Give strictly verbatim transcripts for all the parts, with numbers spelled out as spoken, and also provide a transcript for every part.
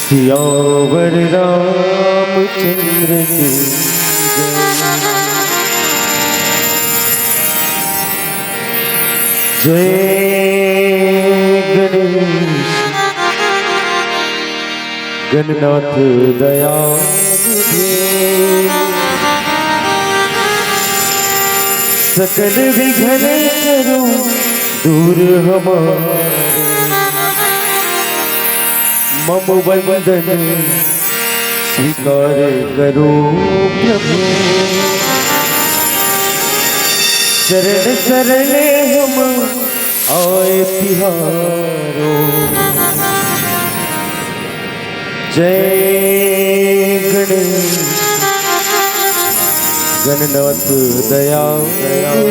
सियावर रामचंद्र की जय। जय गणेश गणनाथ दयानिधि। सकल विघ्न करो दूर हमारे। मम वंदन स्वीकार करो प्रभु। शरण शरण हम आए तिहारो। जय गणेश गणनाथ दया दया।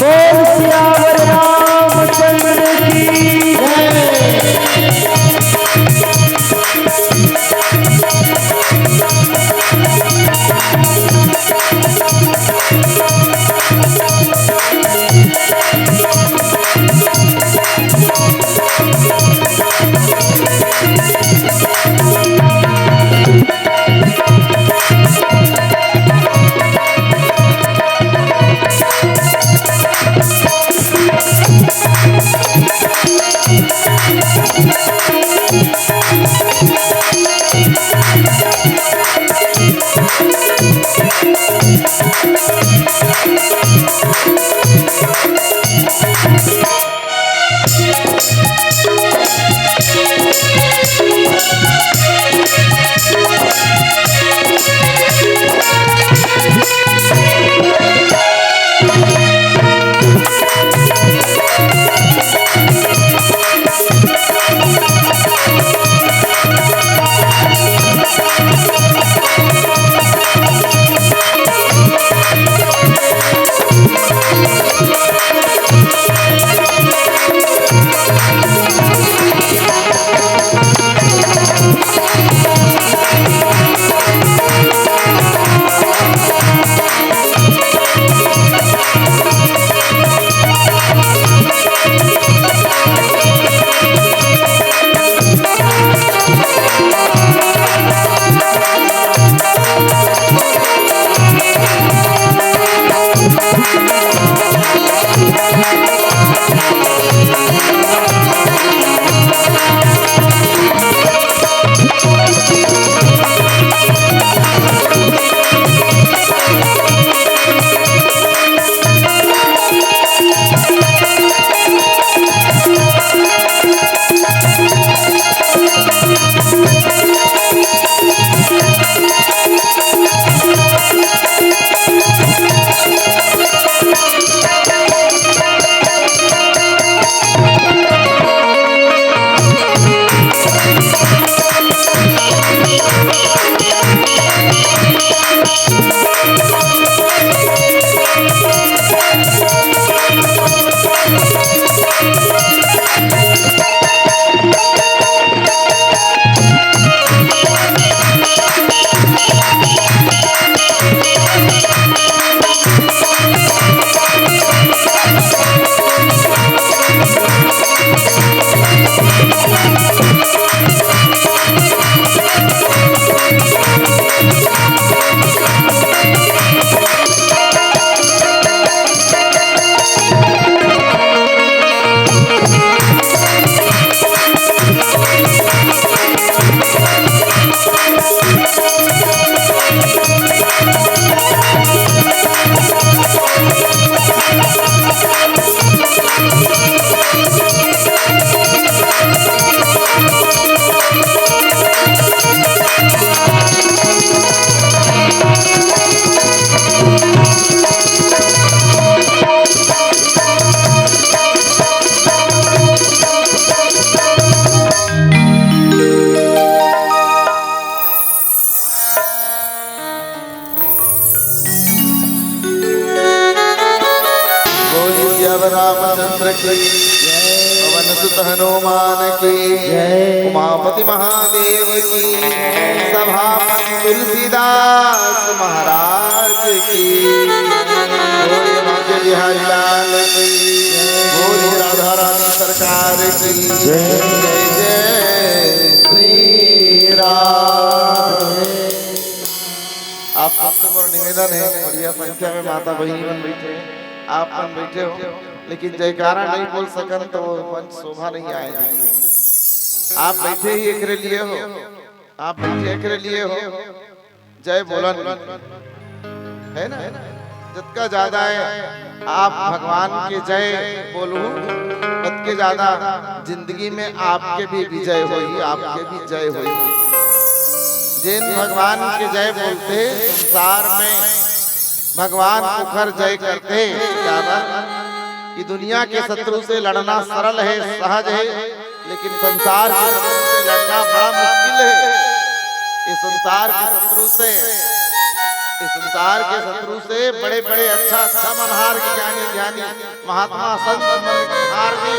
बोल सियावर रामचंद्र की जय। रामचंद्र की, पवन सुत हनुमान की, जय। उमापति महादेव की, सभापति तुलसीदास महाराज की, बोलिए बांके बिहारी लाल की, बोलिए राधा रानी सरकार की, जय। जय जय श्री राम। आप सबसे मोर निवेदन है, बढ़िया संख्या में माता बहिनी मन बैठे हैं, आप मन बैठे हो, लेकिन जयकारा नहीं बोल सकन तो वो मंच शोभा नहीं आएगा। आप बैठे ही एकरे लिए हो, आप बैठे एकरे लिए हो, जय बोलन, है ना? जतका ज्यादा है आप भगवान के जय बोलू, ततके ज्यादा जिंदगी में आपके भी विजय होई, आपके भी जय होई। जेन भगवान के जय बोलथे, संसार में भगवान ओखर जय करथे। काबर कि दुनिया के शत्रु से लड़ना सरल है, सहज है, लेकिन संसार के शत्रु से लड़ना बड़ा मुश्किल है। ये संसार के शत्रु से, ये संसार के शत्रु से बड़े बड़े अच्छा अच्छा मन हार के, ज्ञानी ज्ञानी महात्मा संत मन हार के,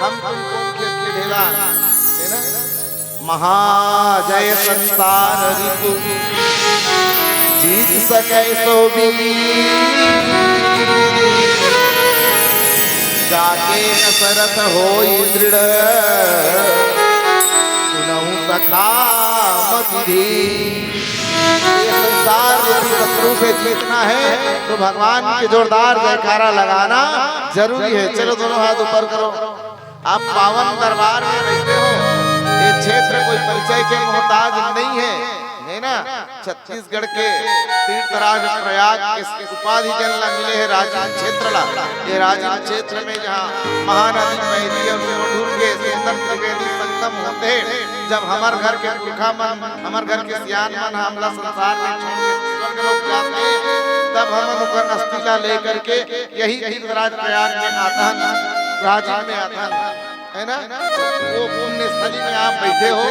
हम तुम कौन खेत के ढेला, है ना? महाजय संसार रिपु जीत सकै सो वीर। जाके दशरथ होई दृढ़ सुनहु सखा मति धीर। ये संसार रूपी शत्रु से जीतना है तो भगवान के जोरदार जयकारा लगाना जरूरी है। चलो दोनों हाथ ऊपर करो। आप पावन दरबार में बैठे हो, ये क्षेत्र कोई परिचय के मोहताज नहीं है, है ना? छत्तीसगढ़ के तीर्थराज प्रयाग के उपाधि जेन ला मिले है राजिम क्षेत्र ला। ये राजिम क्षेत्र में जहाँ महानदी पैरी और सिंधु के सुंदर त्रिवेणी संगम होथे, जब हमर घर के पुरखा मन, हमर घर के सियान मन हमला संसार में छोड़ के स्वर्ग लोक जाथे, तब हमन ओकर अस्थि ला लेकर के यही तीर्थराज प्रयाग में आथन, राजिम में आथन, है ना? वो पुण्य स्थली में आप बैठे हो,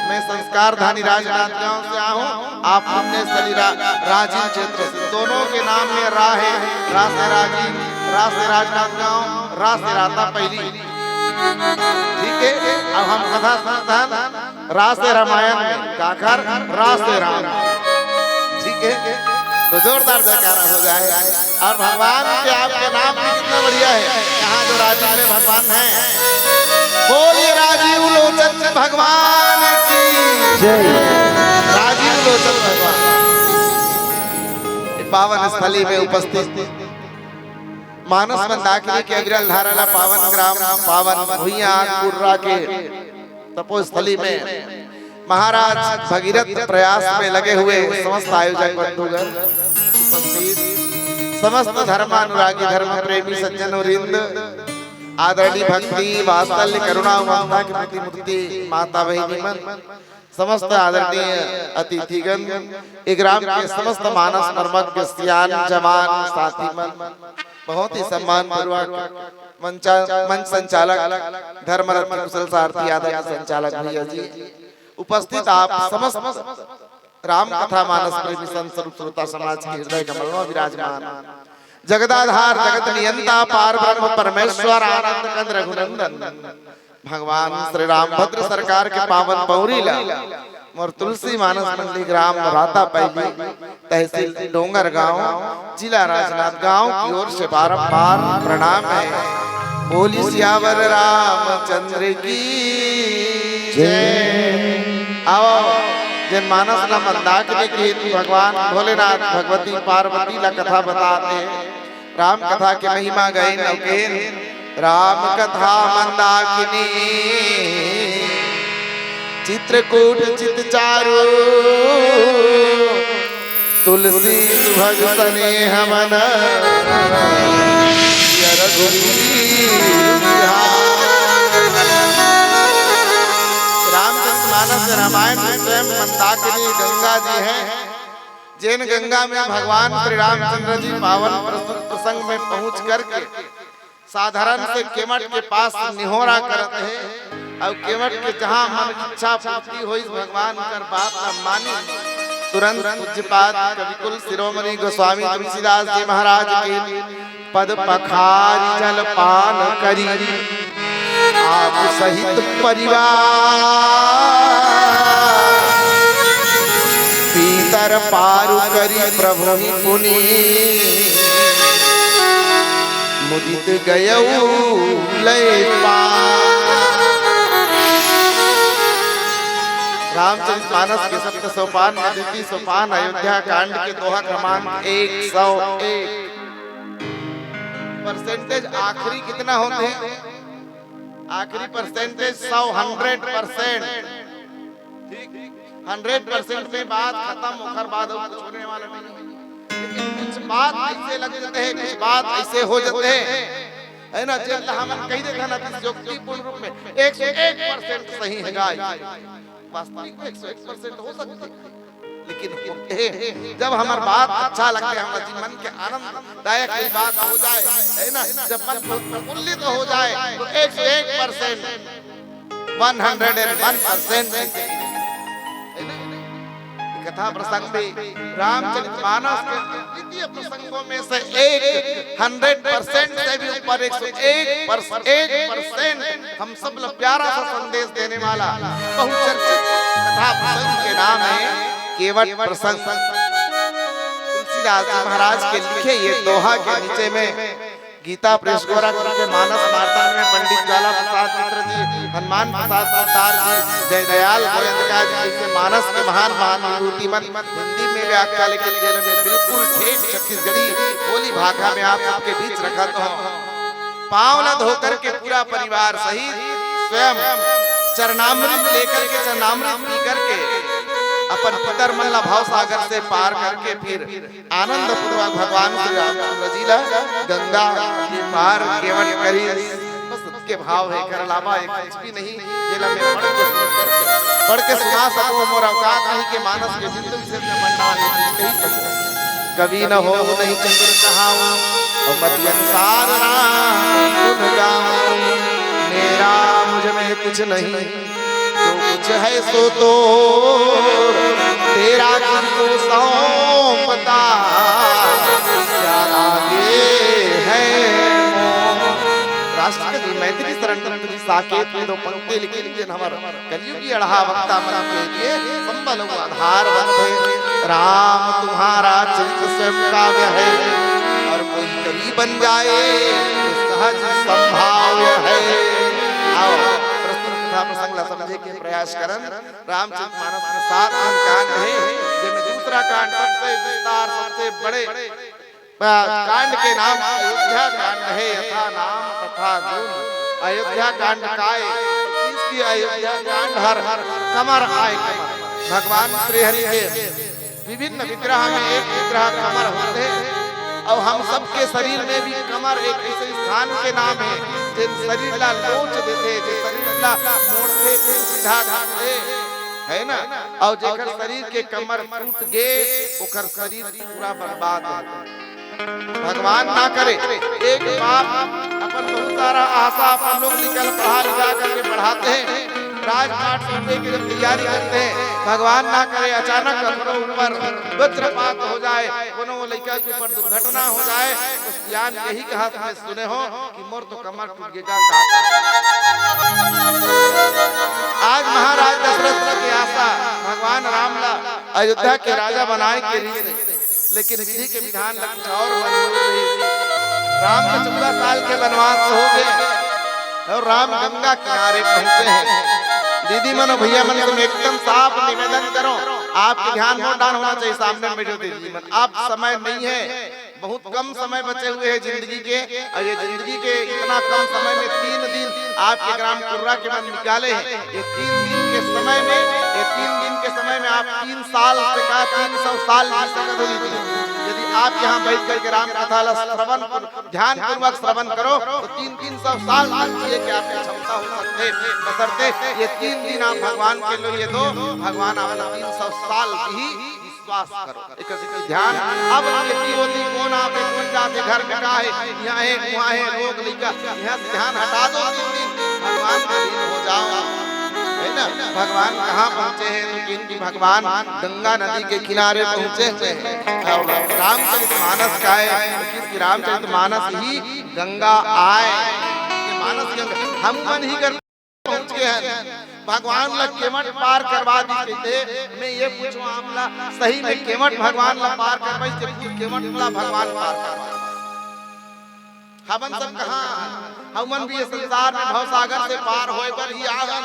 मैं संस्कार धानी राजनांदगांव से आया हूँ, आप पुण्य स्थली रा-, राजिम क्षेत्र से, दोनों के नाम में रा है, रा से राजिम, रा से राजनांदगांव, रा से रातापैली। ठीक है, अब हम कथा सुनत हन रा से रामायण में, काखर रा से राम। ठीक है, तो जोरदार जयकारा हो जाए। और भगवान के आपके नाम भी कितना बढ़िया है। यहाँ जो राजिम में भगवान है, बोलिए राजीव लोचन भगवान की जय। राजीव लोचन भगवान ये पावन स्थली में उपस्थित मानस मंदाकिनी के अविरल धारा ला पावन ग्राम, पावन भुइयां कुर्रा के तपोस्थली में महाराज भगीरथ प्रयास में लगे हुए समस्त आयोजक बंधुगण, उपस्थित समस्त धर्मानुरागी, धर्म प्रेमी सज्जन वृंद, आदरणीय भक्ति, वात्सल्य, करुणा, ममता की प्रतिमूर्ति माता बहिनी मन, समस्त आदरणीय अतिथिगण, ए ग्राम के समस्त मानस मर्मज्ञ सियान जवान साथी मन, बहुत ही सम्मान पूर्वक मंचा-, मंच संचालक धर्मरत्न कुशल सारथी आदरणीय संचालक भैया जी, उपस्थित आप समस्त राम कथा मानस प्रेमी संत स्वरूप श्रोता समाज के हृदय कमल में विराजमान जगदाधार जगत नियंता पार ब्रह्म परमेश्वर आनंद कंद रघुनंदन भगवान श्री रामभद्र सरकार के पावन पौरी ला मोर तुलसी मानस मंडी ग्राम रातापैली, तहसील डोंगरगांव, जिला राजनांदगांव की ओर से बारंबार प्रणाम है। बोली सियावर रामचंद्र की जय। आओ, जेन मानस ला मंदाकिनी के भगवान भोलेनाथ भगवती पार्वती ला कथा बताते, राम कथा के महिमा गइन अउ कहिन, राम कथा मंदाकिनी चित्रकूट चित चारु, तुलसी सुभग सनेह मन रघुवीर बिहार। रामचरित मानस रामायण में स्वयं मंदाकिनी गंगा जी हैं, जेन गंगा में भगवान श्री रामचंद्र जी पावन प्रस्तुत प्रसंग में पहुंच करके साधारण से केवट के पास निहोरा करत हे, अउ केवट के जहां मन इच्छा पूर्ति होइस, भगवान कर बात ला मानिस, तुरंत पूज्यपाद कविकुल शिरोमणि गोस्वामी तुलसीदास जी महाराज के पद पखारि जलपान करी, आप सहित परिवार पीतर पारु करी प्रभु ही पुनि मुदित गयऊ लय पार। रामचरित मानस के सप्त सोपान में द्वितीय सोपान अयोध्या कांड के दोहा क्रमांक एक सौ एक। परसेंटेज आखिरी कितना होथे? आखिरी परसेंटेज सौ, हंड्रेड परसेंट। ठीक, हंड्रेड परसेंट में बात खतम, ओखर बाद अउ कुछ होने वाला नहीं है। लेकिन कुछ बात ऐसे लग जाते हैं, कुछ बात ऐसे हो जाते हैं, है ना, जेन ला हमन कहि देथन अतिशयोक्तिपूर्ण रूप में एक सौ एक परसेंट सही हे गाय। वास्तविक में एक सौ एक परसेंट हो सकथे, लेकिन होथे, जब हमर बात अच्छा लगथे, हमर जीवन के आनंददायक कोई बात हो जाए, है ना, जब मन बहुत प्रफुल्लित हो जाए, तो एक सौ एक percent, one hundred and one percent, है ना? ये कथा प्रसंग भी रामचरित मानस के द्वितीय प्रसंगों में से एक, हंड्रेड परसेंट से भी ऊपर एक सौ एक परसेंट, एक परसेंट हम सब ला प्यारा सा संदेश देने वाला बहुचर्चित कथा प्रसंग के नाम है केवट प्रसंग। तुलसीदास जी महाराज के लिखे ये दोहा के नीचे में गीता प्रेस गोरखपुर के मानस मार्तंड में पंडित ज्वाला प्रसाद मिश्र जी, हनुमान प्रसाद पोद्दार जी, जयदयाल गोयंदका जी जैसे मानस के महान महान विभूति मन हिंदी में व्याख्या लेके जेल में बिल्कुल ठेठ छत्तीसगढ़ी बोली भाखा में आप सबके बीच रखत हों। पाँव ला धो करके पूरा परिवार सहित स्वयं चरणामृत लेकर के, चरणामृत पी करके अपन पितर मन ला भव सागर से पार करके फिर आनंद पूर्वक भगवान श्री रामचंद्र जी ला गंगा के पार केवट करी। बस के भाव हे, एकर अलावा एक कुछ भी नहीं। जेला मैं पढ़ के सुन करके, पढ़ के सुना सकूं, मोर औकात नहीं के मानस के बिंदु विशेष में पंडाल कही सकूं। कवि न होहु नहीं चतुर कहाऊं, और मति अनुसार राम गुण गाऊं। मेरा मुझ में कुछ नहीं, जो कुछ है सो तो तेरा तुझको सौंपता, क्या आगे है मोह। राष्ट्रकवि मैथिली शरण गुप्त जी साकेत में दो पंक्ति लिखिन, जेन हमर कलयुगी अड़हा वक्ता मन के लिए संबल अउ आधार बनथे। राम तुम्हारा चरित स्वयं काव्य है, और कोई कवि बन जाए तो सहज संभाव्य है। आओ, प्रस्तुत कथा प्रसंग ला समझे के प्रयास करन। रामचरित मानस में सात ठन कांड हे, जेमे दूसरा कांड सबसे विस्तार, सबसे बड़े, अ, कांड के नाम अयोध्या कांड हे। यथा नाम तथा गुण। अयोध्या कांड काय? इसकी अयोध्या कांड हर कमर आय कमर। भगवान श्री हरि के विभिन्न विग्रह में एक विग्रह कमर होथे, अउ हम सबके शरीर में भी कमर एक ऐसे स्थान के नाम हे, जेन शरीर ला लोच देथे, जे शरीर ला मोड़थे, फिर सीधा करथे, है ना? अउ जेकर शरीर के कमर टूट गे, ओकर शरीर पूरा बर्बाद हो। भगवान ना करे, एक बाप अपन बहुत सारा आशा अपन लोग निकल पढ़ा लिखा करके पढ़ाते हैं, राजपाट सुनने की जब तैयारी करते हैं, भगवान ना करे अचानक अपने ऊपर वज्रपात हो जाए, कोनो लइका के ऊपर दुर्घटना हो जाए, तो सियान यही कहा, तुम्हें सुने हो कि मोर तो कमर टूट गे का। आज महाराज दशरथ के आशा भगवान राम ला अयोध्या के राजा बनाए के रिहिस हे, लेकिन विधि के विधान ला कुछ और बन रही। राम के चौदह साल के वनवास हो गए और राम गंगा किनारे पहुंचे हैं। दीदी मनो, भैया मन से मैं एकदम साफ निवेदन करो, आपके ध्यान मोर डान होना चाहिए, सामने में बैठे दीदी मन, आप समय नहीं है, बहुत कम समय बचे हुए हैं जिंदगी के, और ये जिंदगी के इतना कम समय में तीन दिन आपके ग्राम कुर्रा के मन निकाले हैं। ये तीन दिन के समय में, ये तीन दिन के समय में आप तीन साल से का तीन सौ साल जी सकत हो दीदी। यदि आप यहाँ बैठ करके राम कथा ला श्रवण, ध्यान पूर्वक श्रवण करो, तो तीन तीन सौ साल तक जिए के आपकी क्षमता हो सकते, बशर्ते ये तीन दिन आप भगवान के लिए दो, भगवान आपको तीन सौ साल भी विश्वास करो। एक ध्यान, अब खेती होती कौन आपे कौन जाते घर में का है, यहाँ है, वहाँ है, लोग लइका, यहाँ से ध्यान हटा दो तीन दिन, भगवान के लीन हो जाओ। है? भगवान कहाँ पहुँचे हैं? तो किन की भगवान गंगा नदी के किनारे पहुँचे हुए हैं। और रामचरित मानस का है, तो किस रामचरित मानस ही गंगा आए, ये मानस गंगा हम मन ही कर पहुँच गए हैं। भगवान ला केवट पार करवा दी थे। मैं ये पूछूं आप ला, सही में केवट भगवान ला पार करवाइस, केवट ला भगवान पार करवा? हमन सब कहाँ? हमन भी ये संसार में भवसागर से पार होए बर ही आहन,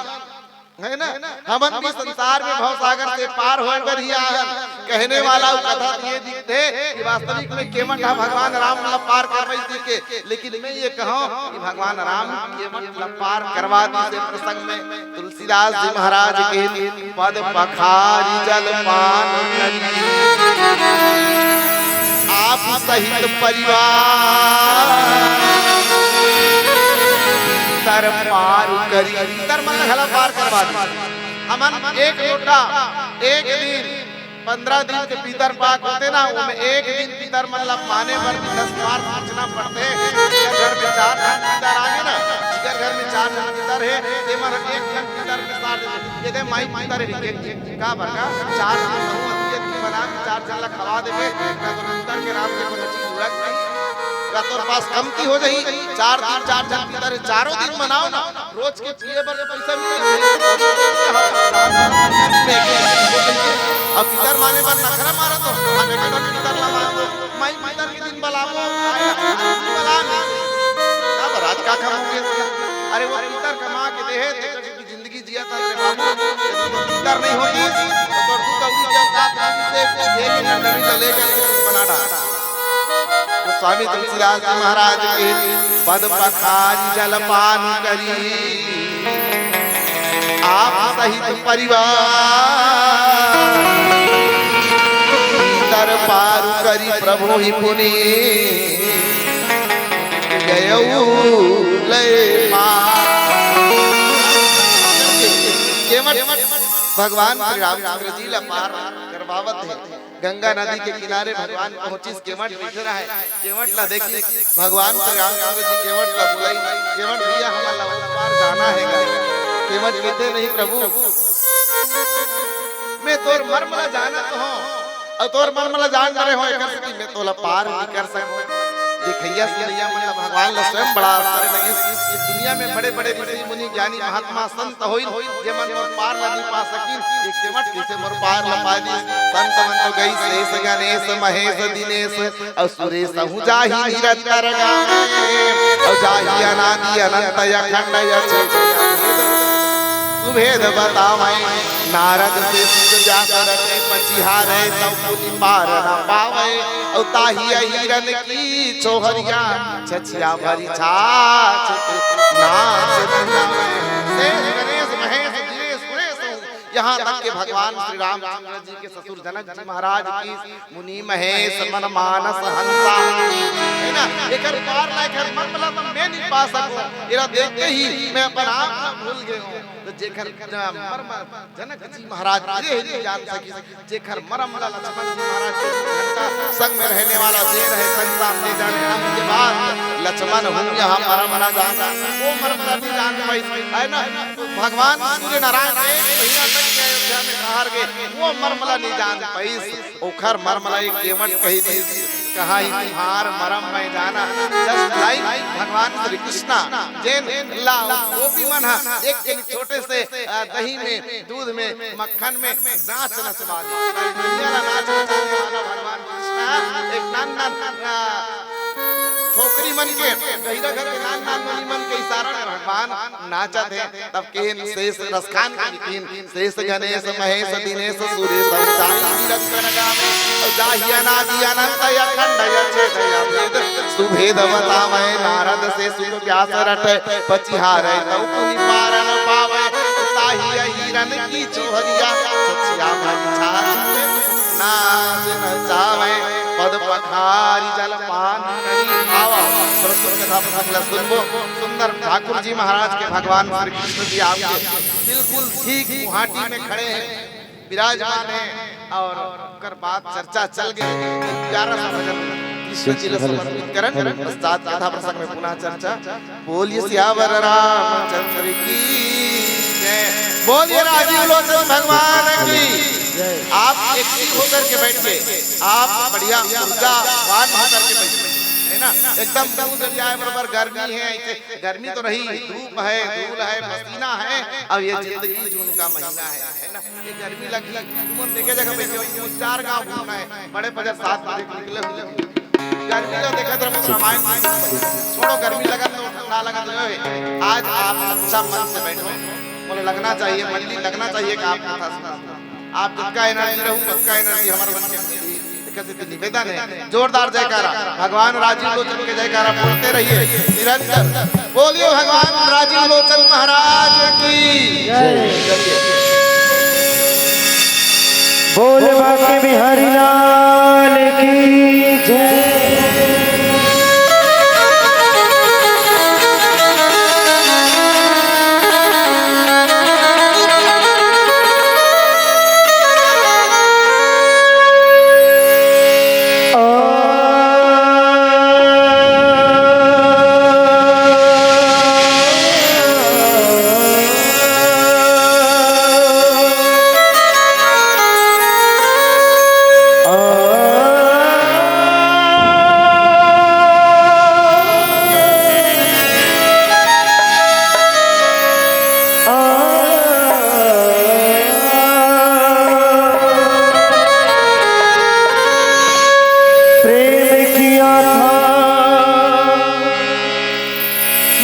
है ना? हमन भी संसार में भवसागर से पार होए बर ही आहन। कहने वाला वो कथा ये दिखते कि वास्तविक में केवट हा भगवान राम ला पार करवाइस के, लेकिन मैं ये कहूँ कि भगवान राम केवट ला पार करवा दी से प्रसंग में तुलसीदास जी महाराज के पद पखारी जल पान करी। आप सहित परिवार तर पार करी, तर मन घला पार करवा दी। हमन एक लोटा, एक दिन, पंद्रह दिन के पितर पाक होते ना, ओमे एक दिन पितर मन ला माने बर भी दस बार सोचना पड़ते। जिकर घर में चार झन पितर आगे ना, जिकर घर में चार झन पितर है, ते मन एक झन पितर के साथ दे दे, माई पितर है, का बर का? चार झन बहू अतिथि बना के चार झन ला खवा देबे, ना तो पितर के राम के कोनो चीज जुड़त नहीं, ना तो पास कमती हो जाही। चार दिन चार झन पितर है, चारों दिन मनाओ ना, रोज के पिए बर पैसा भी नहीं। अब पितर माने बर नखरा मारा तो हम एक ठन पितर ला मांगो, माई पितर के दिन बलाबो, आए, आए, बला नहीं। का बर आज का काम हो गया? अरे वो पितर कमा के देहे, तेकर जिंदगी जिया था रे बाबू, यदि वो पितर नहीं होती तो तोर दू कौड़ी के औकात नहीं से एक एक डंडी ले लेकर के कुछ बना डाल। तो स्वामी तुलसीदास जी महाराज के पद पखारी जलपान करी, आप सहित परिवार दर पार करी प्रभु ही पुनि गयऊ लय पार। केवट भगवान श्री रामचंद्र जी ला पार करवावत है। गंगा नदी के किनारे भगवान पहुंचिस, केवट बैठे रहे। केवट ला देखिस, भगवान श्री रामचंद्र जी केवट ला बुलाई, "केवट भैया, हमन ला ओ पार जाना है गा।" केवट कहते, "नहीं प्रभु, मैं तोर मर्म ला जानत हों, अउ तोर मर्म ला जान डरे हों, एकर सेती मैं तोला पार नहीं कर सकूं।" देखइया सुनइया मन ला भगवान ला स्वयं बड़ा आश्चर्य लगिस कि दुनिया में बड़े-बड़े ऋषि मुनि ज्ञानी महात्मा संत होइल, जेमन मोर पार ला नहीं पा सकिन, ये केवट कइसे मोर पार ला पा दिस? संत मन तो गइस शेष गणेश महेश दिनेश, अउ सुरेश हूँ जाहि निरंतर गावे, अउ जाहि अनादि अनंत अखंड अचेत सुभेद बतावे। नारद से सुत व्यास रटे पचिहारे, तब पुनि पार न पावे। अउ ताहि अहिरन की छोहरिया, छछिया भरी छाछ नाच नचावे। शेष गणेश महेश दिनेश सुरेश हूँ, यहाँ तक के भगवान श्री रामचंद्र जी के ससुर जनक जी महाराज की मुनि महेश मन मानस हंसा, है ना? एकर पार ला, एकर मर्म ला तो मैं नहीं पा सकूं। एला देखते ही मैं अपन आप ला भूल गए हूँ। तो जेकर मर्म जनक जी महाराज ये नहीं जान सकी, जेकर मर्म ला लक्ष्मण जी महाराज के घंटा संग में रहने वाला जे रहे, संग्राम ले जाने अंत के बाद लक्ष्मण हूँ यहाँ मर्म न जाना, वो मर्म ला नहीं जान पाई, है ना? तो भगवान सूर्य नारायण एक महीना तक के अयोध्या में ठहर गए, वो मर्म ला नहीं जान पाई। ओखर मर्म ला एक केवट कही दिस, कहा ही तुम्हार मरम मैं जाना। Just like भगवान श्री कृष्णा जेन ला गोपी मन हा एक, एक छोटे से, अ, दही में, दूध में, मक्खन में नाच नचवा दिस। दुनिया ला नाच नचाने वाला भगवान कृष्णा एक नान नान, अ, छोकरी मन के, गहिरा घर के नान नान मुनि मन के इशारा में भगवान नाचत हे। तब केन शेष रसखान के किन शेष गणेश महेश दिनेश सुरेश अवतारी निरंतर गावे। अउ जाहि अनादि अनंत अखंड अचेत अभेद सुभेद बतावे। नारद से सुत व्यास रटे पचिहारे तब पुनि पारन पावे। ताहि अहिरन की छोहरिया छछिया भरी छाछ नाच नचावे। पद पखारी जलपान करी। आवा, प्रस्तुत कथा प्रसंग ला सुनबो। सुंदर ठाकुर जी महाराज के भगवान श्री कृष्ण जी आपके बिल्कुल ठीक मुहाटी में खड़े हैं, विराजमान हैं और ओकर बाद चर्चा चल गई। प्यारा सा भजन कृष्ण जी ला समर्पित करन, पश्चात कथा प्रसंग में पुनः चर्चा। बोलिए सियावर रामचंद्र की। बोलिए राजीव लोचन भगवान की। आप एक्टिव होकर के बैठ के, आप बढ़िया ऊर्जावान होकर के बैठ, है ना? एकदम लू जल जाए बराबर गर्मी है, ऐसे गर्मी तो रही, धूप है, धूल है, पसीना है। अब ये जिंदगी जून का महीना है, है ना? ये गर्मी लगी, तुमन देखे जगह बैठे हो, चार गांव घूमना है, बड़े बाजार सात बजे निकले हुए। गर्मी ला देखत रहो, रामायण छोड़ो, गर्मी लगत तो ठंडा लगत रहे। आज आप अच्छा मन से बैठो, बोले लगना चाहिए, मन लगना चाहिए कि आप कथा सुना। आप जितना एनर्जी रहू, उतना एनर्जी हमारे मन के अंदर ही। एक से निवेदन है, जोरदार जयकारा, भगवान राजीव लोचन के जयकारा बोलते रहिए निरंतर। बोलिए भगवान राजीव लोचन महाराज की। बोल बांके बिहारी लाल की जय। प्रेम किया था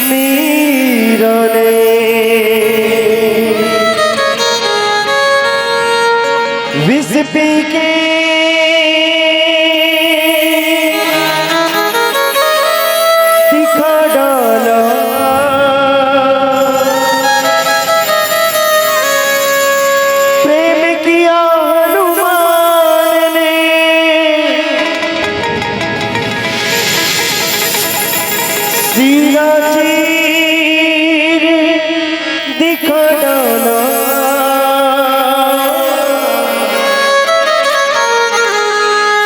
मीरा ने विष पी के दिखा डाला। प्रेम किया हनुमान ने सीना चीर दिखा डाला।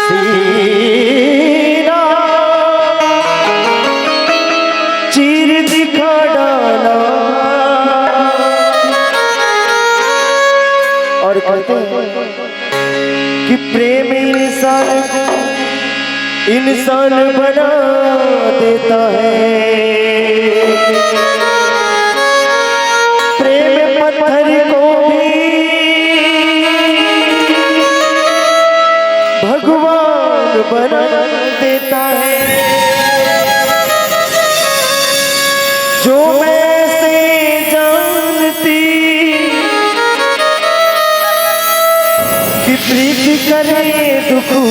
सीना चीर दिखा डाला। और कहते हैं कि प्रेम इंसान को इंसान बना देता है। प्रेम पत्थर को भी भगवान बना देता है। जो मैं से जानती कि प्रीत करे दुख हो,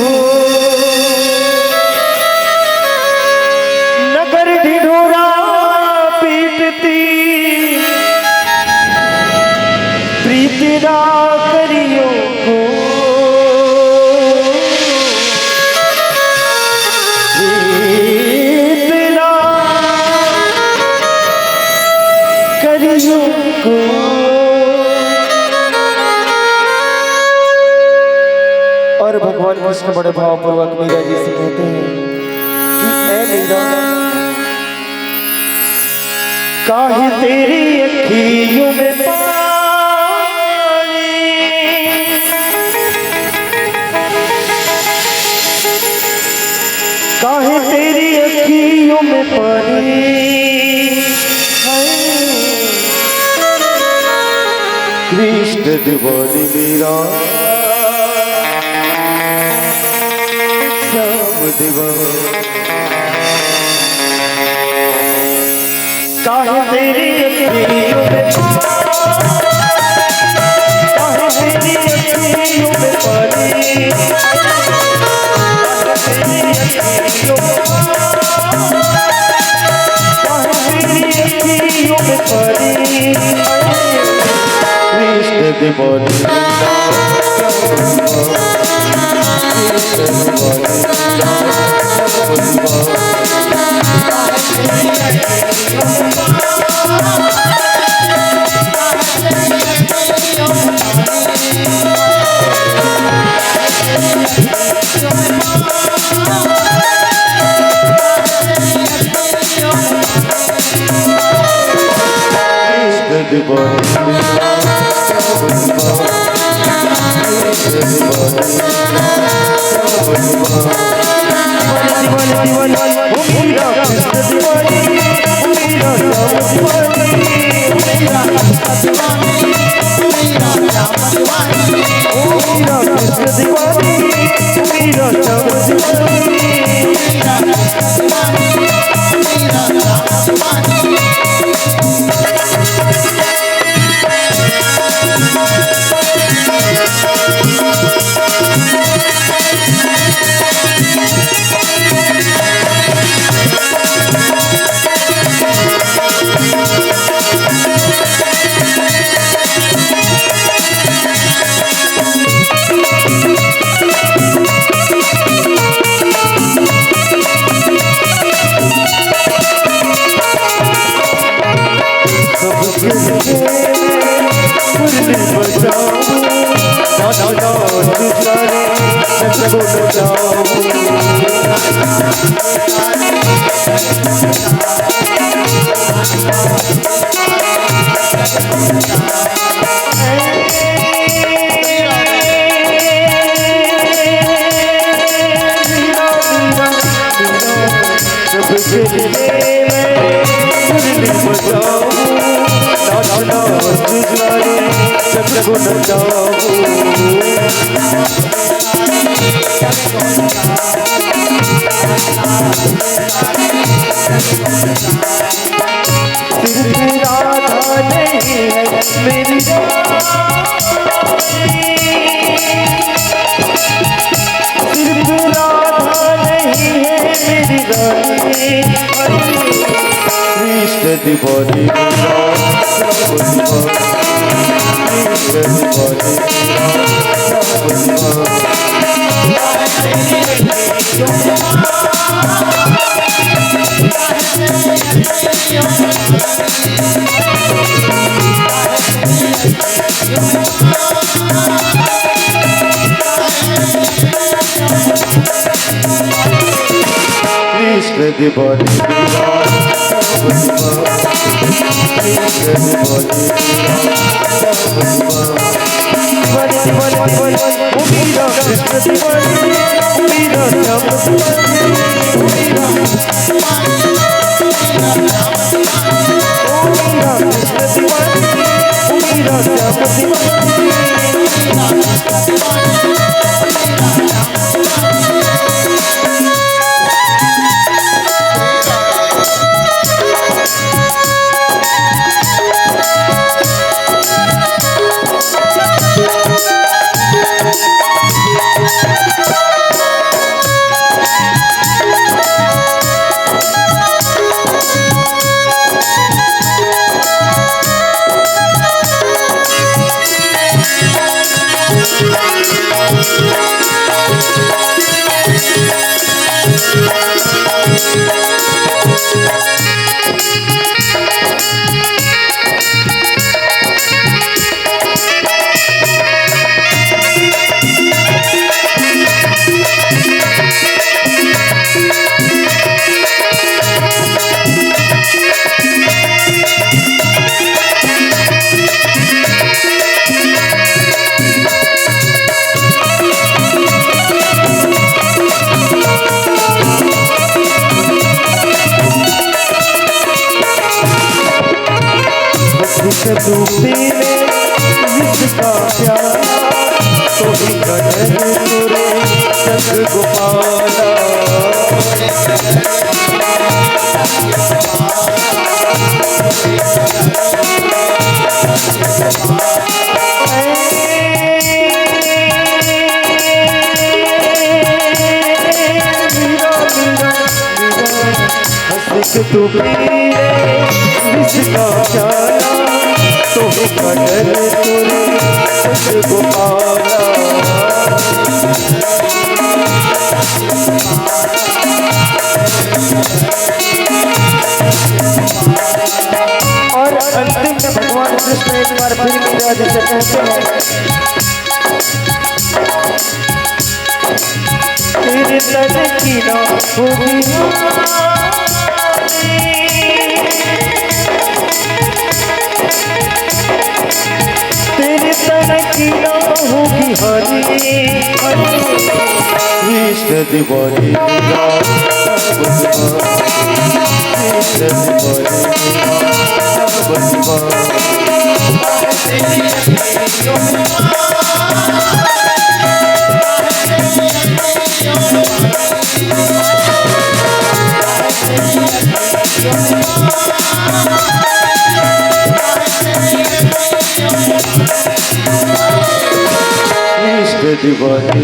नगर ढिढोरा पीटती प्रीत ना करियो को। प्रीत ना करियो को। और भगवान कृष्ण बड़े भावपूर्वक मीरा जी से कहते हैं कि ऐ मीरा, काहे तेरी अखियों में पानी, काहे तेरी अखियों में पानी है। कृष्ण दीवानी मीरा, श्याम दीवानी। काहे तेरी अखियों में, काहे तेरी अखियों में पानी, काहे तेरी अखियों में, काहे तेरी अखियों में पानी। कृष्ण दीवानी, कृष्ण दीवानी। सिर्फ राधा नहीं है मेरी रानी, सिर्फ राधा नहीं है मेरी रानी। कृष्ण दीवानी मेरा, श्याम दीवानी, कृष्ण दीवानी मेरा, श्याम दीवानी। कृष्ण दीवानी दीवानी, कृष्ण दीवानी, कृष्ण दीवानी दीवानी। दीवानी, दीवानी, दीवानी, ओ मेरा कृष्ण दीवानी, ओ मेरा श्याम दीवानी, ओ मेरा कृष्ण दीवानी, ओ मेरा श्याम दीवानी। दुख डूबे में विष का प्याला, तो ही गगन तुरे जग गोपाला। हंस के तू पी ले विष का प्याला, तो ही गगन तुरे जग गोपाला। और अंतिम में भगवान कृष्ण एक बार फिर मीरा जी से कहते हैं, तेरे तन की ना होगी। कृष्ण दिवाली कृष्ण दिवाली कृष्ण दिवाली।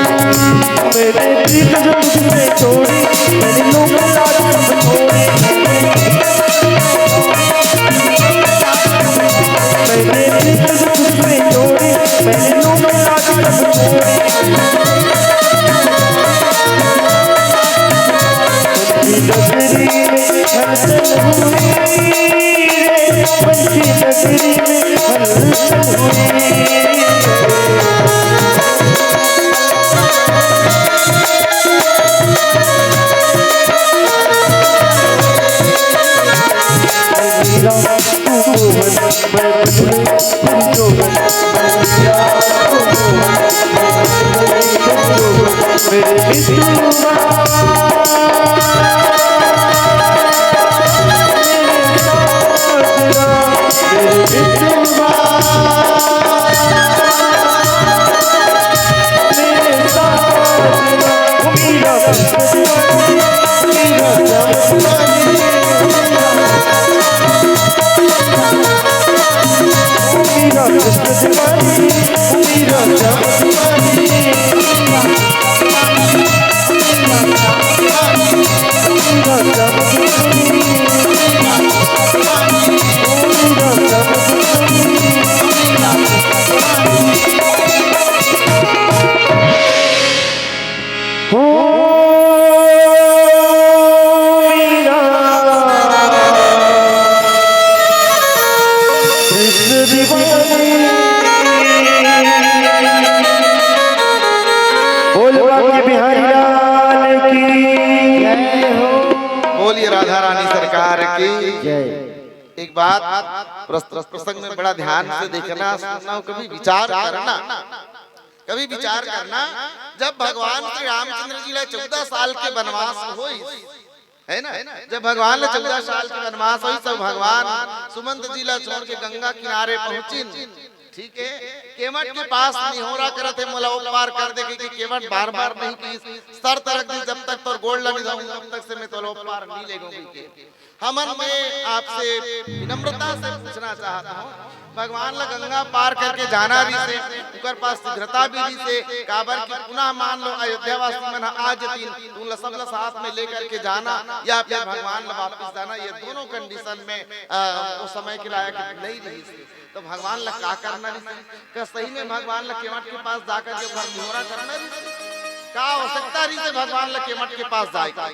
मैंने प्रीत जो तुझसे तोड़ी, मैंने लोग लाज सब छोड़ी। मैंने प्रीत जो तुझसे तोड़ी, मैंने लोग लाज सब छोड़ी। उनकी नगरी में हलचल हुई रे, उनकी नगरी में हलचल हुई। बोल बांके बिहारी लाल की। बोलिए राधा रानी सरकार की। एक बात प्रस्तुत प्रसंग में बड़ा ध्यान से देखना, सुनना और कभी विचार करना। कभी विचार करना, जब भगवान श्री रामचंद्र जी ला चौदह साल के वनवास होइस, है ना? जब भगवान ला चौदह साल के वनवास होइस, तब भगवान सुमंत जी ला छोड़ के गंगा किनारे पहुंचिन, ठीक है? केवट के पास निहोरा करत हे, "मोला ओ पार कर दे," कि केवट बार बार नहीं की शर्त रख दी, "जब तक तोर गोड़ ला नहीं धोऊंगा, तब तक से मैं तोला ओ पार नहीं ले जाऊंगी।" हमन में आपसे विनम्रता से पूछना चाहत हूँ, भगवान ला गंगा पार करके जाना रहिसे, उकर पास शीघ्रता भी रहिसे, काबर कि पुनः मान लो अयोध्या वासी मन ह आ जतिन, उन ला सब ला साथ में लेकर के जाना या फिर भगवान ला वापस जाना, ये दोनों कंडीशन में, अ, वो समय के लायक नहीं रहिसे। तो भगवान ला का करना रहिसे? का सही में भगवान ला केवट के पास जाकर के ओकर निहोरा करना रहिसे? का आवश्यकता रहिसे भगवान ला केवट के पास जाए के?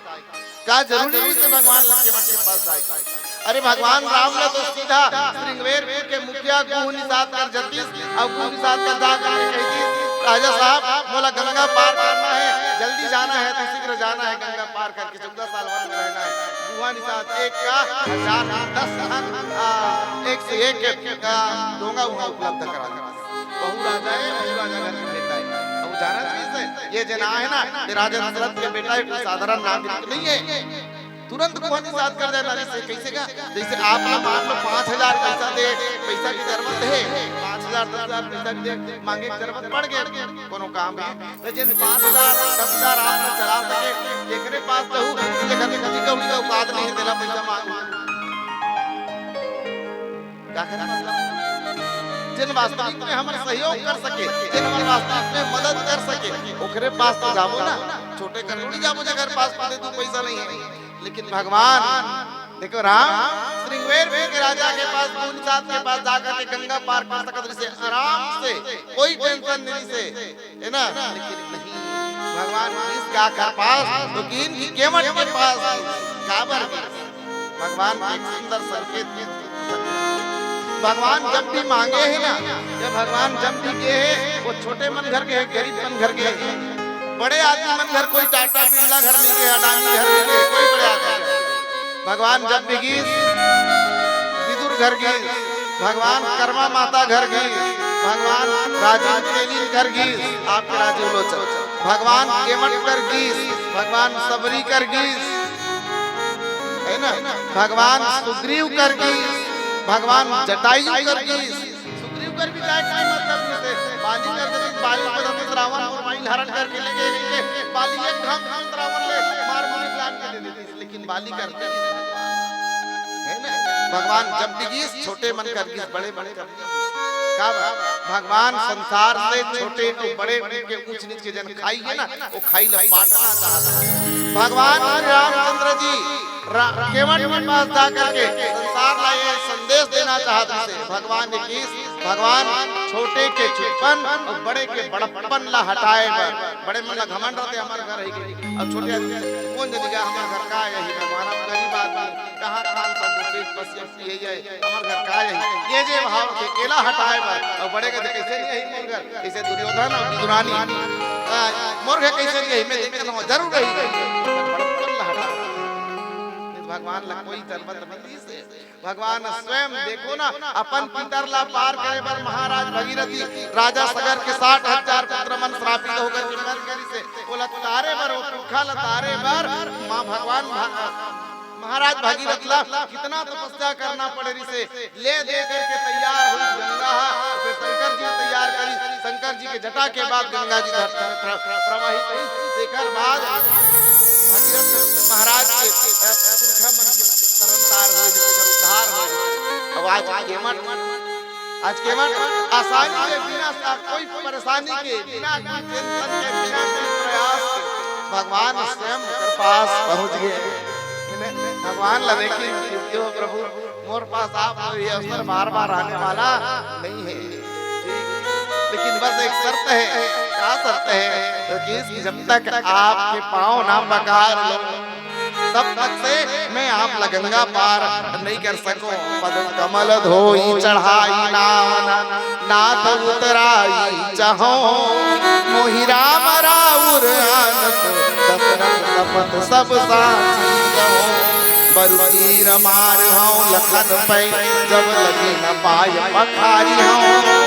का जरूरी रहिसे भगवान ला केवट के पास जाए के? अरे, भगवान राम ला तो सीधा श्रृंगवेरपुर के मुखिया गुह निषाद कर जतिस, अउ गुह निषाद कर जा करके कहितिस, "राजा साहब, मोला गंगा पार करना है, जल्दी जाना है, तो शीघ्र जाना है, गंगा पार करके चौदह साल वन में रहना है।" गुह निषाद एक का हजार दस ठन, आ, एक से एक, आ, ढोंगा उहाँ उपलब्ध करा देतिस। बहू राजा ए, बहू राजा घर के बेटा ए। अब जानत रहिसे, ये जेन आय ना, ये राजा दशरथ के बेटा ए, कोई साधारण नागरिक नहीं है। तुरंत गुह निषाद कर देना रहिसे, कैसे का? जैसे आप ला मान लो पाँच हजार पैसा दे, पैसा की जरूरत है, पाँच हजार, दस हजार पैसा की दे, मांगे की जरूरत पड़ गए, कोनो काम है, तो जिन पाँच हजार, दस हजार आप ला चला सके, जेकरे पास रहू, जेकर कौड़ी का औकात नहीं, तेला पैसा मांग। का करे मतलब? जिन वास्तविक में हमर सहयोग कर सके, जिन हमर वास्तविक में मदद कर सके, ओकरे पास तो जाबो ना। छोटे कर थोड़ी जाबो, जेकर पास खुदे दू पैसा नहीं है। लेकिन भगवान, देखो राम, श्रृंगवेरपुर के राजा के पास, गुह निषाद के पास जाकर के गंगा पार कर सकत रहिसे आराम से, कोई टेंशन नहीं से, है ना? लेकिन नहीं, भगवान गिस काकर पास, तो गिस केवट के पास। काबर? भगवान के एक सुंदर संकेत। भगवान जब भी मांगे हे ना, ये भगवान जब भी गे हे, वो छोटे मन घर गे हे, गरीब मन घर गे हे। बड़े आदमी मन घर, कोई टाटा बिरला घर नइ गे, अडानी घर नइ गे, कोई बड़े आदमी। भगवान जब भी गिस, विदुर घर गिस, भगवान कर्मा माता घर गिस, भगवान राजीव तेली घर गिस, आपके राजीव लोचन, भगवान केवट कर गिस, भगवान सबरी कर गिस, हे ना? भगवान सुग्रीव कर गिस, भगवान जटायु कर गिस। सुग्रीव कर भी जाय के कोई मतलब नइ हे। बाली कर दे, बाली को दे दे रावण, अउ माई ला हरण करके ले गे, ले गे। बाली एक घाम घाम रावण ले मार मुड़ी plan के दे देतिस, लेकिन बाली कर दे। हे ना? भगवान जब भी गिस, छोटे मन कर गिस, बड़े मन कर गिस। का बा? भगवान संसार से छोटे अउ बड़े के ऊंच नीच के जेन खाई हे ना, वो खाई ला पाटना चाहत हे। भगवान श्री रामचंद्र जी रा-, केवट के पास जा करके संसार ला ये संदेश देना चाहत हे। भगवान ने गिस, भगवान छोटे के छुटपन अउ बड़े के बड़प्पन ला हटाय बर, बड़े मन ला घमंड रहिथे, हमर घर हे कि, अउ छोटे आदमी कोन जनी का हमर घर का हे, भगवान हम गरीब आदमी, कहाँ खान सब पेट पसिया ये, ये, हमर घर का हे? ये जे भाव हे, एला हटाय बर, अउ बड़े कथे, "कइसे नइ आही मोर घर?" जइसे दुर्योधन अउ विदुरानी, आ, "मोर घर कइसे नइ आही? मैं देख के जरूर आही।" बड़प्पन ला हटा। भगवान ला कोई जरूरत नइ हे। भगवान स्वयं देखो ना, अपन पितर ला पार करे बर महाराज भगीरथी, राजा सगर के साठ हजार पुत्र मन श्रापित होकर के मर गे रिहिसे, ओला तारे बर, वो पुरखा ला तारे बर, माँ भगवान भा-, महाराज भगीरथ ला कितना तपस्या करना पड़े रिहिसे, ले दे करके तैयार होइस गंगा हा, फिर शंकर जी तैयार करिस, शंकर जी के जटा के बाद गंगा जी धरती में प्र-, प्र-, प्रवाहित होइस। तेकर बाद भगीरथ महाराज के, अ, पुरखा मन के तरन तार होय, जेकर उद्धार होय। अब आज केवट, आज केवट आसानी के बिना सा-, कोई परेशानी के, बिना कोई tension के, बिना कोई प्रयास के भगवान स्वयं ओकर पास पहुंच गे। भगवान ला देखिन कि, "हे प्रभु, मोर पास आप हो, ये अवसर बार-बार आने वाला नइ हे।" लेकिन बस एक शर्त हे। का शर्त हे? तो गिस कि जब तक आपके पाँव ना पखार लूं, तब तक से मैं आप ला गंगा पार नइ कर सकूं। पद कमल धोई चढ़ाई नाव ना, नाथ उतराई चहौं। मोहि राम राउर आनस, दसरथ सपथ सब साची कहौं। बरु चीर मार हौं लखन पै, जब लगी न पाय पखारी हौं।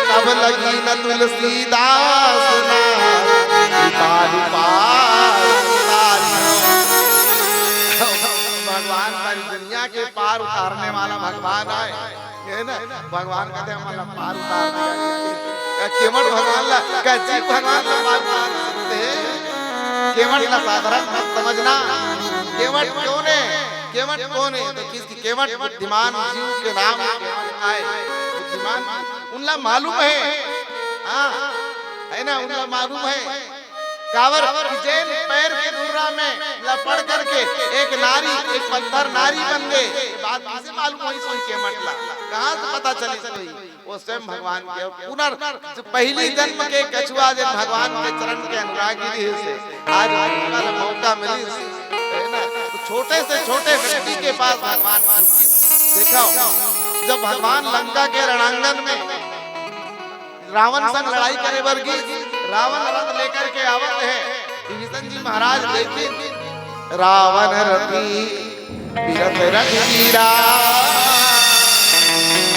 तब लगी न तुलसीदास ना, कृपालु पार उतारी हौं। भगवान सारी दुनिया के पार उतारने वाला भगवान आय। हे ना? भगवान कथे, "हमन ला पार उतार दे।" का केवट भगवान ला, का जीव भगवान ला पार उतार सकथे? केवट ला साधारण मत समझना। केवट कोन हे? केवट कोन हे? तो गिस कि केवट बुद्धिमान जीव के नाम आय। बुद्धिमान, उन ला मालूम हे। हाँ, हे ना? उन ला मालूम हे। काबर कि जेन पैर के धुर्रा में लपड़ करके एक नारी, एक पत्थर नारी बन गे, ये बात कइसे मालूम होइस केवट ला? कहाँ से पता चलिस होही? वो स्वयं भगवान के पुनर, जो पहली जन्म के कछुआ, जेन भगवान के चरण के अनुरागी रिहिसे, आज उनका मौका मिलिस, हे ना? तो छोटे से छोटे व्यक्ति के पास भगवान पहुंचिस। देखो, जब भगवान लंका के रणांगन में रावण संग लड़ाई करे बर गिस, रावण रथ लेकर के आवत हे। विभीषण जी महाराज देखिन, रावण रथी बिरथ रघुबीरा,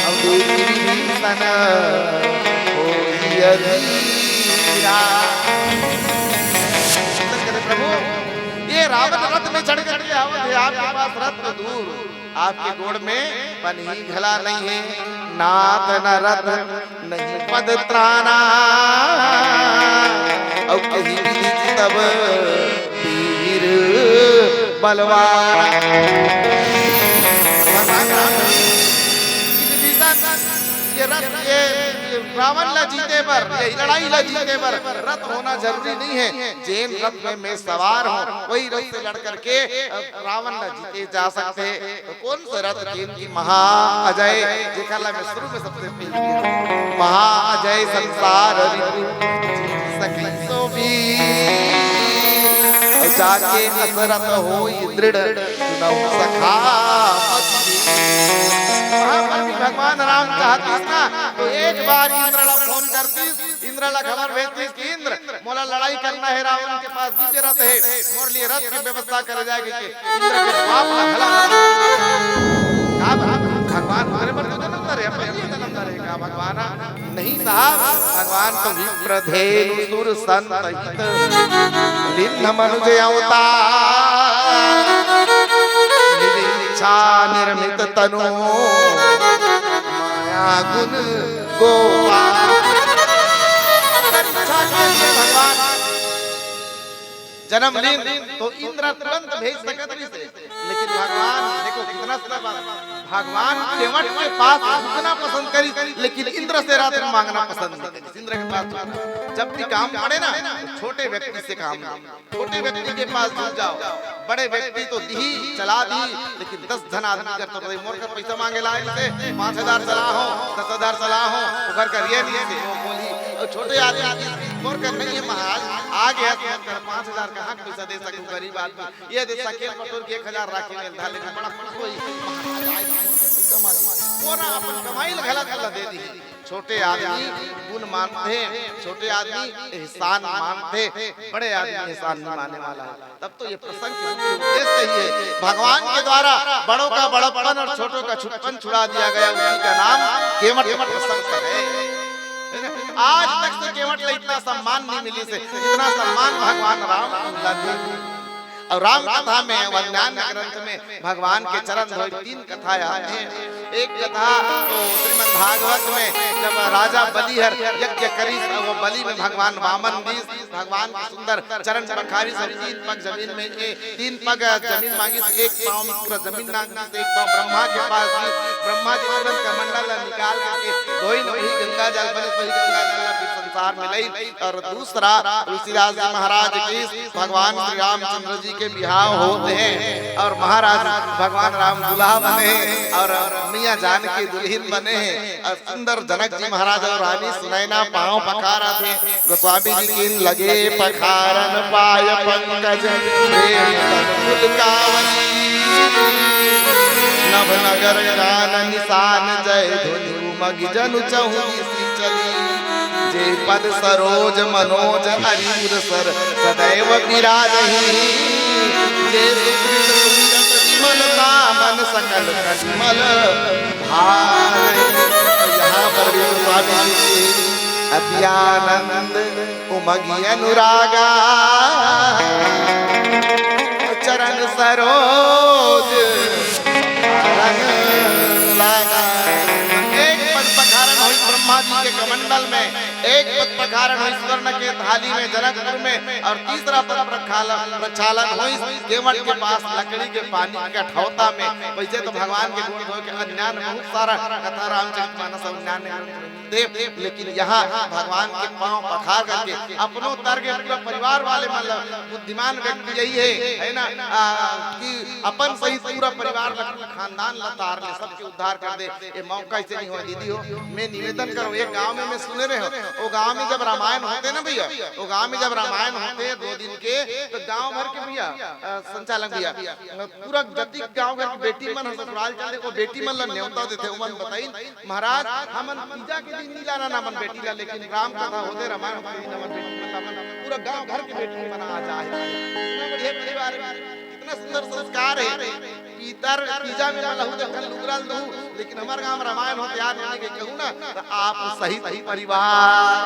अब देखि विभीषण होई अधीरा। विभीषण कथे, "प्रभु, ये रावण रथ में चढ़ करके आवत हे, आपके पास रथ तो दूर, आपके गोड़ में पनही घला नइ हे, नाथ न रथ नहीं पद त्राना।" अउ कहि विधि जितब वीर बलवाना। भगवान राम जी, विभीषण, ये रथ, ये, ये रावण ला जीते बर, ये लड़ाई ला जीते बर रथ होना जरूरी नइ हे। जेन रथ में मैं सवार हौं, वही रथ से लड़ करके, अ, रावण ला जीते जा सकथे। तो कोन से रथ, जेन कि महाअजय, जेकर ला मैं शुरू में सबसे पहले किहे हौं, महाअजय संसार रिपु, जिनकी सकल शोभ अउ जाके असरत होई दृढ़ सुनहु सखा मति। वहां पर भी भगवान राम चाहतीस ना, तो एक बार इंद्र ला फोन करतीस, इंद्र ला खबर भेजतीस कि इंद्र, मोला लड़ाई करना हे, रावण के पास दिव्य रथ हे, मोर लिए रथ के व्यवस्था करे जाए के। इंद्र के बाप ला भला का बात? भगवान उतरे बर तो जन्म धरे, पहले जन्म धरे का भगवान? नहीं साहब, भगवान तो विप्र धेनु सुर संत हित लिन्ह मनुज अवतार। निज इच्छा निर्मित तनु माया गुण गोपाल। इच्छा के लिए भगवान जन्म लीन तो इंद्र तुरंत भेज सकत रहिस हे, लेकिन भगवान, देखो कितना सुंदर बात, भगवान केवट के पास झुकना पसंद करिस, लेकिन इंद्र से रथ मांगना पसंद नहीं करिस। इंद्र के पास झुकना, जब भी काम पड़े ना, तो छोटे व्यक्ति से काम लो। छोटे व्यक्ति के पास झुक जाओ, बड़े व्यक्ति तो दिही, चला दिही, लेकिन दस झन आदमी कर तो मोर कर पैसा मांगे ला आइस हे, पाँच हजार चला हो, दस हजार चला हो, ओकर कर ये नहीं हे, वो बोली, अउ छोटे आदमी की मोर कर नहीं हे महाराज, आ गया तो मोर कर पाँच हजार कहाँ पैसा दे सकूं गरीब आदमी, ये दे सकेल पटोर के एक हजार राखे में धर ले, बड़ा खुश होई, महाराज आए तो पैसा मांगे, मोर अपन कमाई ला घला घला दे दिही। छोटे आदमी गुण मानथे, छोटे आदमी एहसान मानथे, बड़े आदमी एहसान नहीं माने वाला हे। तब तो ये प्रसंग के मुख्य उद्देश्य ही है, भगवान के द्वारा बड़ों का बड़प्पन और छोटों का छुटपन छुड़ा दिया गया, उसी का नाम केवट प्रशंस है। आज तक से केवट ला इतना सम्मान नहीं मिलिस हे, इतना सम्मान भगवान राम ला दिया। अउ राम कथा में, अउ अन्यान्य ग्रंथ में भगवान के चरण धोए तीन कथा आथे। एक कथा तो श्रीमद् भागवत में, जब राजा बलि हर यज्ञ करिस, वो बलि में भगवान वामन दिस, भगवान के सुंदर चरण पखारिस, अउ तीन पग जमीन में, ए, तीन पग जमीन मांगिस, एक पाँव में पूरा जमीन मांगिस, एक पाँव ब्रह्मा के पास दिस। ब्रह्मा जी तुरंत कमंडल ला निकाल करके धोइन, वही गंगा जल बनिस, वही गंगा जल ला फिर संसार में लइन। अउ दूसरा तुलसीदास जी महाराज की भगवान श्री रामचंद्र जी के बिहाव होत हे अउ महाराज भगवान राम दूल्हा बने हे अउ मैया जानकी दुल्हिन बने हे अउ सुंदर जनक जी महाराज अउ रानी सुनैना पाँव पखारत हे। गोस्वामी जी कीन लगे पखारन पाय पंकज प्रेम तन पुलकावली। नभ नगर गान निशान जय धुनि उमगि जनु चहुँ दिसि चली। जे पद सरोज मनोज अरि उर सर सदैव बिराजहि। जे सुकृत सुमिरत विमल तामन सकल कलिमल भावहि। यहाँ पर भी स्वामी जी की अति आनंद उमगि अनुरागा। चरण सरोज रंग लागा। एक पद पखारन होइस ब्रह्मा जी के कमंडल में, एक पद पखारन होइस स्वर्ण के थाली में जनकपुर में, अउ तीसरा पद प्रखाल-, प्रक्षालन होइस केवट के पास लकड़ी के पानी के कठौता में। वैसे तो भगवान के गुण धोए के अन्यान्य बहुत सारा कथा रामचरित मानस अउ अन्यान्य ग्रंथ में दे, लेकिन यहाँ भगवान के पाँव पखार करके अपनो तर के पूरा परिवार वाले, मतलब बुद्धिमान व्यक्ति यही है, है ना, आ, कि अपन सहित पूरा परिवार ला, पूरा खानदान ला तार ले, सबके उद्धार कर दे। ये मौका ऐसे नहीं होय दीदी हो। मैं निवेदन करूँ, एक गांव में मैं सुने रहे हूँ, वो गांव में जब रामायण होते ना भैया, वो गांव में जब रामायण होते हैं दो दिन के, तो गांव भर के भैया, अ, संचालक भैया, पूरा जतिक गांव घर के बेटी मन ह ससुराल चल दे, वो बेटी मन ला नेवता देथे, ओमन बताइन, "महाराज, हमन तीजा के दिन नी लानन हमन बेटी ला, लेकिन राम कथा होथे, रामायण होथे, दिन हमन बेटी मन ला, हमन पूरा गांव घर के बेटी मन आ जाए।" इतना बढ़िया परिवार हे, कितना सुंदर संस्कार हे। पीतर, तीजा में मलहू देखन लुगरा ल दहू, लेकिन हमर गांव रामायण होथे यार, नोनी के कहू ना, तो आप सहित ही परिवार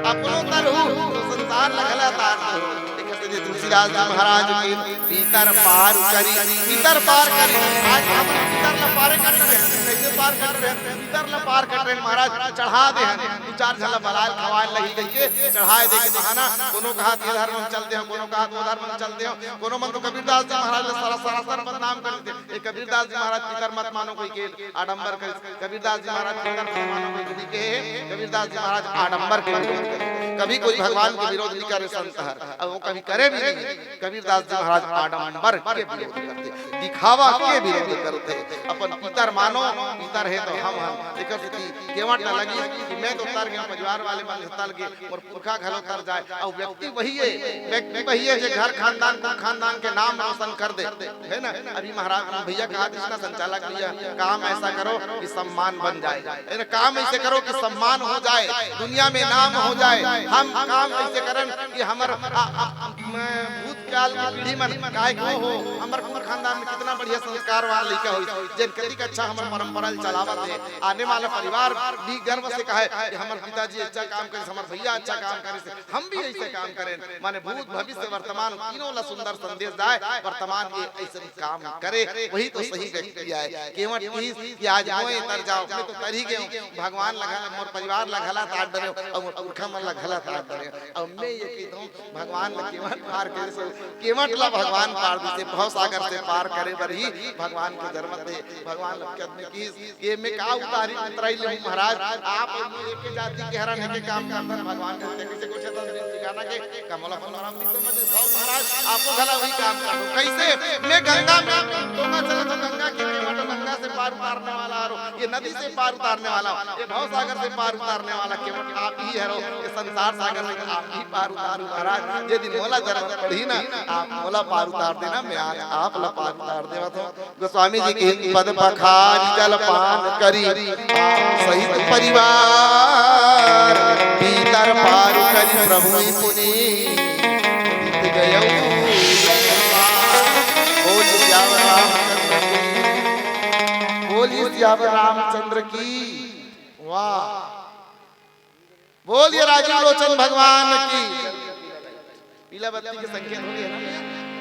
अपनो तरहू, तो संसार लगला तार दहू। एक हंस दे तुलसीदास जी महाराज की पीतर पार करी, पीतर पार करी। आज हम पीतर ला पारे कर रहे हैं, कैसे पार कर रहे हैं? पीतर ला पार कर रहे हैं महाराज, चढ़ा दे हैं, दू चार झन ला बलाय ल खवाय ल लगही कहिके चढ़ाय दे के बहाना। कोनो कहात ये धर्म में चलते हो, कोनो कहात वो धर्म में चलते हो, कोनो मन तो कबीरदास जी महाराज ला सारा सरासर बदनाम कर देथे। ये कबीरदास जी महाराज पीतर मत मानो कहिके आडंबर कर, कबीरदास जी महाराज पीतर मत मानो कहिके, कबीरदास जी महाराज आडंबर के विरोध करे। कभी कोई भगवान के विरोध नहीं करे संत हर, अउ वो कभी करे भी नहीं। कबीरदास जी महाराज आडंबर के विरोध करथे, दिखावा के विरोध करथे। अपन पीतर मानो, पीतर हे तो हम हन। एकर सेती केवट ल लगिस कि मैं तो तर गेंव, परिवार वाले मन तर गे, मोर पूत का घलो तर जाए। अउ व्यक्ति वही है, व्यक्ति वही है, जे घर खानदान, कुल खानदान के नाम रोशन कर दे, है ना? अभी महाराज भैया कहा, कृष्णा संचालक भैया, काम ऐसा करो कि सम्मान बन जाए, है ना? काम ऐसे करो कि सम्मान हो जाए, दुनिया में नाम हो जाए। हम काम ऐसे करन कि हमर, आ, आ, आ, मैं भूतकाल की पीढ़ी मन, काहे कि वो हो, हमर कुल खानदान में कितना बढ़िया संस्कार वाला लइका होई, जेन कतिक अच्छा हमर परंपरा ल चलावत हे। आने वाला परिवार भी गर्व से कहे कि हमर पिताजी अच्छा काम करिस, हमर भैया अच्छा काम करिस, हम भी ऐसे काम करें। माने भूत, भविष्य, वर्तमान, तीनों ला सुंदर संदेश जाए। वर्तमान ये ऐसे काम करे, वही तो सही व्यक्ति आए। केवट कहिस कि आज मोए तर जाओ, मैं तो तर ही गए हूँ। भगवान ला घला, मोर परिवार ला घला तार डरे, और मोर पुरखा मन ला घला तार डरे। और मैं ये कहता हूँ, भगवान ला केवट पार करे से, केवट ला भगवान पार दिसे, भव सागर से पार करे बर ही भगवान के जरूरत है। भगवान ला कद में कहिस, ये मैं का उतारी, उतराई ले महाराज, आप एके जाति के हरन, एके काम करतन, भगवान के हत्या कैसे कुछ तो दिन ठिकाना के कमला फल राम जी समझ हो महाराज, आपो घला वही काम कर दो। कैसे? मैं गंगा में डोंगा चला तो गंगा के केवट गंगा से पार उतारने वाला हरो, ये नदी से पार उतारने वाला, ये भव सागर से पार उतारने वाला केवट आप ही हरो, ये संसार सागर से आप ही पार उतारू महाराज। यदि मोला जरूरत पड़ही ना, आप मोला पार उतार देना, मैं आज आप ला पार उतार देवत हूँ। गोस्वामी जी के पद पखारी जल पान करी, सहित परिवार भीतर पार करी प्रभु ही पुनीत गयौ। बोलिए सियावर रामचंद्र की, बोलिए सियावर रामचंद्र की। वाह, बोलिए राजीव लोचन भगवान की। पीला बत्ती के संकेत हो गया ना?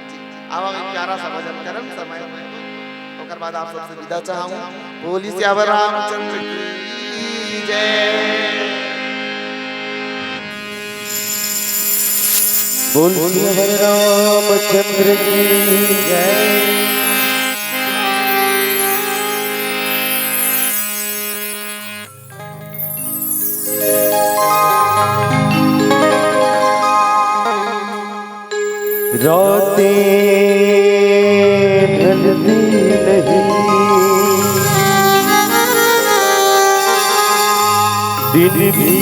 जी, अब हम एक प्यारा सा भजन करम समय, ओकर बाद आप सबसे विदा चाहूँ। बोलिए सियावर रामचंद्र की जय। बोल सियावर रामचंद्र की जय। रातें ढलती नहीं, दिन भी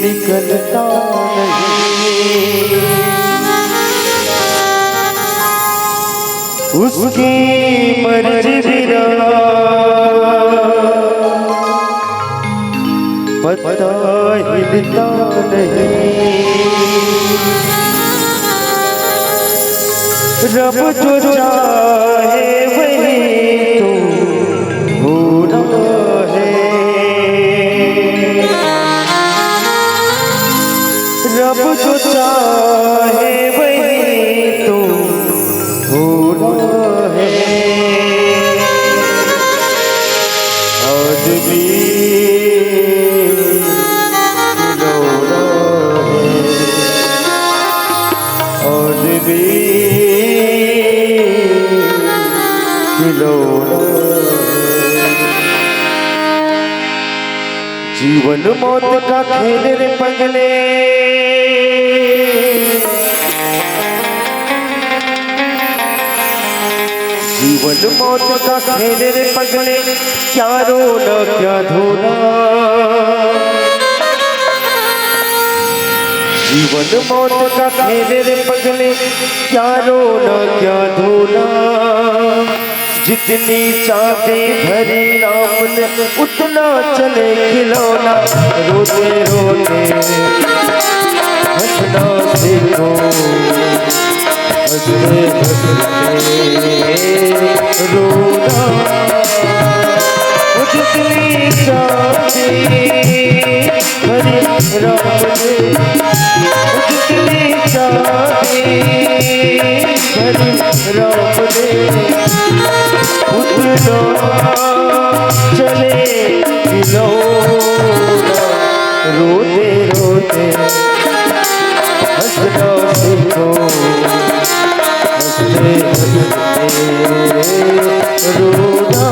निकलता नहीं, उसकी मर्जी बिना पता हिलता नहीं। रब जो चाहे वही तो होना है, रब जो चाहे वही तो होना है। आदमी खिलौना है, आदमी खिलौना है। जीवन मौत का खेल रे पगले, जीवन मौत का खेल रे पगले, क्या रोना क्या धोना। जीवन मौत का खेल रे पगले, क्या रोना क्या धोना। जितनी चांदी भरी राम ने, उतना चले खिलौना। रोते रोते हंसना सीखो, हंसते हंसते रोना। वो जितनी चांदी भरी राम ने, जितनी चांदी भरी राम ने, उतना चले खिलौना। रोते रोते हंसना सीखो, हंसते हंसते रोना।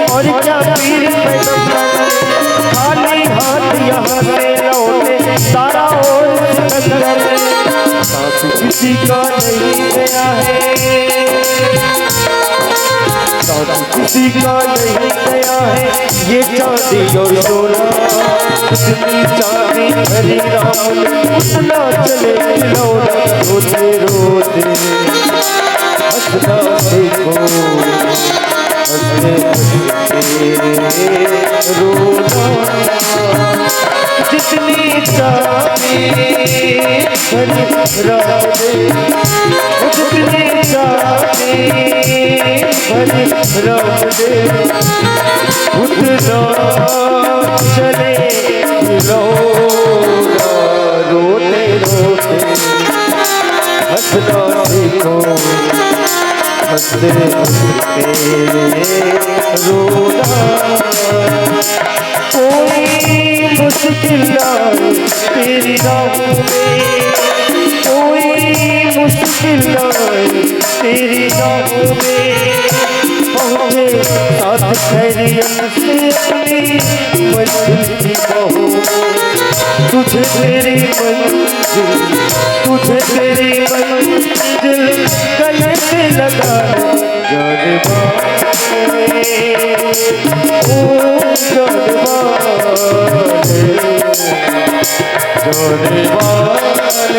और क्या पीर पैगंबर, खाली हाथ यहाँ से लौटे, सारा और सिकंदर। साथ किसी का नहीं गया है, साथ किसी का नहीं गया है ये चांदी और सोना। जितनी चांदी भरी राम ने, उतना चले खिलौना। रोते रोते हंसना सीखो, हंसते हंसते रोना। जितनी चांदी भरी राम ने, जितनी चांदी भरी राम ने, उतना चले खिलौना। रोते रोते हंसना सीखो, हंसते हंसते रोना। कोई मुश्किल आए तेरी राह में, कोई मुश्किल आए तेरी राह में, पहुँचे साथ खैरियत से अपनी मंजिल की बाहों में। तुझे तेरी मंजिल, तुझे तेरी मंजिल गले से लगा ले जाने वाले, ओ जाने वाले, जाने वाले,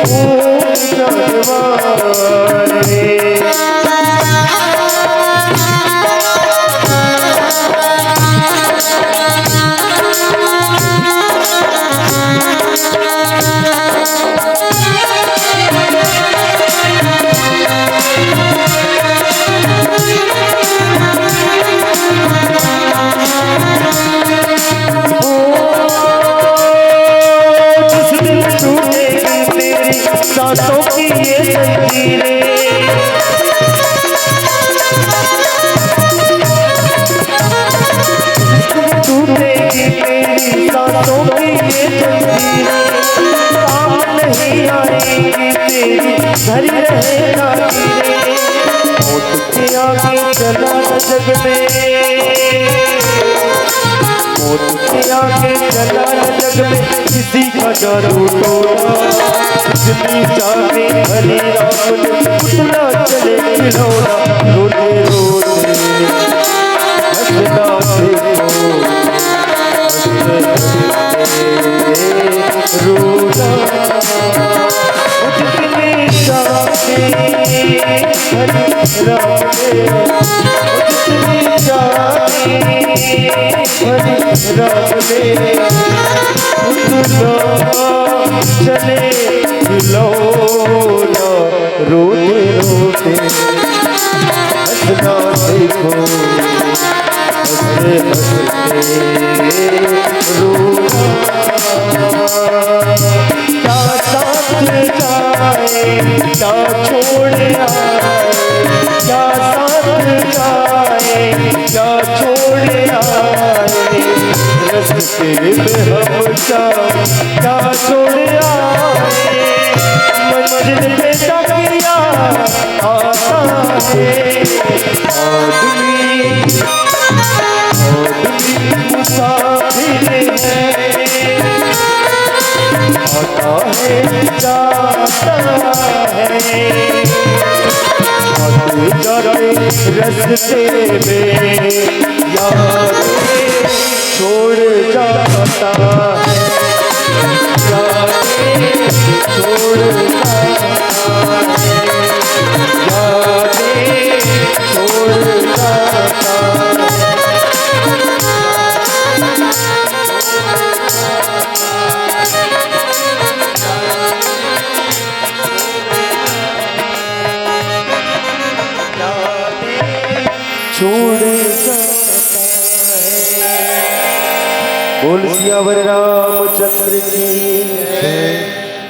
ओ जाने वाले। जिस दिन टूटेगी तेरी सांसों की ये जंजीरें, टूटेगी तेरी सांसों की ये जंजीरें, काम नहीं आएगी तेरी धरी रहे ना गिरे। मौत के आगे चला न जग में, मौत के आगे चला न जग में किसी का जादू टोना। जितनी चांदी भरी राम ने, उतना चले खिलौना। रोते रोते हंसना सीखो, हंसते हंसते रोना। जितनी चांदी भरी राम ने, जितनी चांदी भरी राम ने, उतना चले खिलौना। रोते रोते हंसना सीखो, हंसते हंसते रोना। क्या साथ जाए, क्या छोड़ आए, क्या साथ जाए, क्या छोड़ आए, रस्ते में हम क्या, क्या छोड़ आए, मंजिल पे तकिया आता है आदमी, आदमी मुसाफिर है, आता है, जाता है। आते जाते रस्ते में यादें छोड़ जाता है, यादें छोड़ जाता है, यादें छोड़ जाता है। छोड़ जाता है। बोल सियावर रामचंद्र की जय।